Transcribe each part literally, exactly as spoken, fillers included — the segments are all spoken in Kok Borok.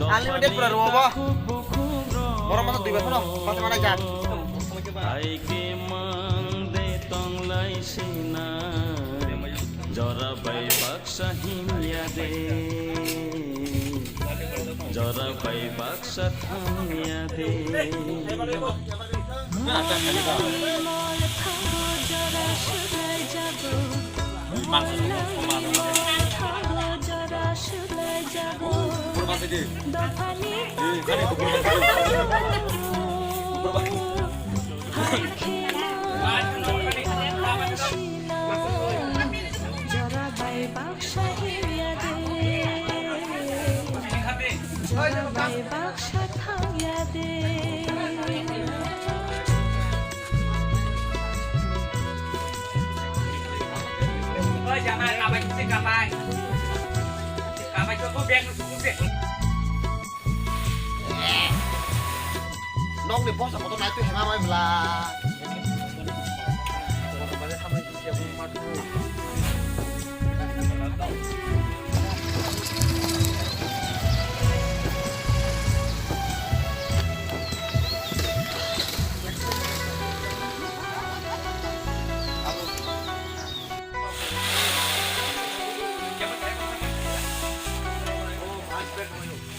Unlimited pura rw bo. Borok masa dui bosor no, masa mana jak. Hai ke mang de tong lai sina, jora bai baksa himya de, jora bai baksa thangya de. Jora bai baksa thangya de. Oi, jamai, kabai kisi kabai. Kabai kisi kabai. Nokni bosa kotor nai twi hema mai bla.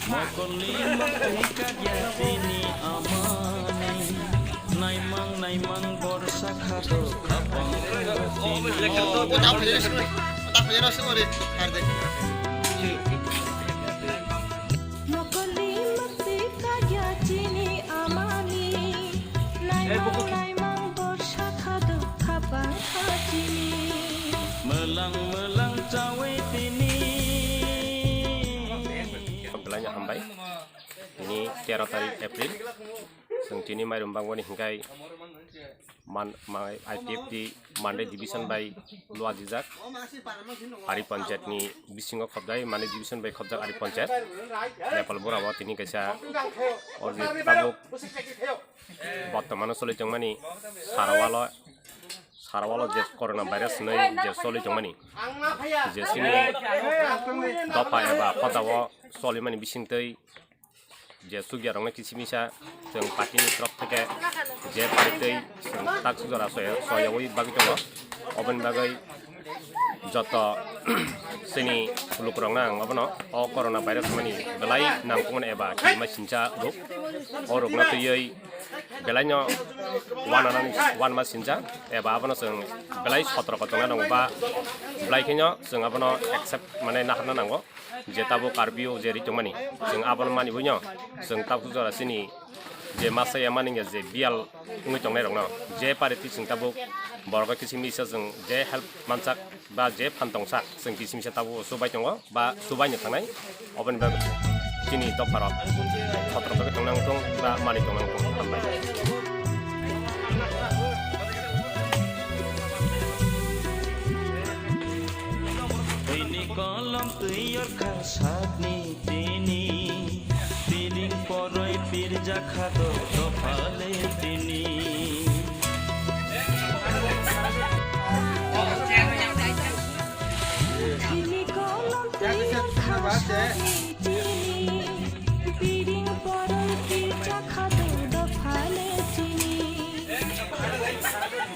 Mokolni mokti kagya tini amani. Naimang naimang borsa khato khapang tini. Mokolni mokti kagya tini amani. Naimang naimang borsa khato khapang tini. Mwlang mwlang chawi tini. Belai no hambai. Tini tero tarik April. Chwng tini mairum bangmani hwnkhe man, ma-, I P F T Mandai Division bai luajijak. Ari Panchayat ni bisingo khobjai, Mandai Division bai khobjak Ari Panchayat. Nepal bura o tini kaisa o je tabuk bortomano choli tongmani sarawalo, sarawalo je corona virus hinwi je choli tongmani, je chini dopha eba hoda o cholimani bisingtwi je chukya rokno kisi misa chwng party ni torop theke je paritwi chwng tak jora soya, soyawi bagwi tongo. Oboni bagwi joto chini lukurokno ang obono o corona virus mani belai nangkukmani eba kima sincha rok, o rokno twiwi belaino wananani wanma sincha eba abono chwng belai sotroko tongna nango ba belai kheno chwng abono accept mane naharna nango. Je tabuk curfew je ri tongmani, chwng abono mani buino, chwng tabuk jora chini je masa ya mani je biyal wngwi tongnai rokno, je parity chwng tabuk borok kisi misa chwng je help mansak ba je phan tongsak chwng kisi misa tabuk chubai tongo ba chubai ni thangnai, oboni bagwi chini dopha rok kotor bagwi tongna wngthung ba mani tongna wngthung, hambai. Tini kolom twi yorkha sakni tini, tini poroi pirja khato dopale tini. Tini kolom twi yorkha sakni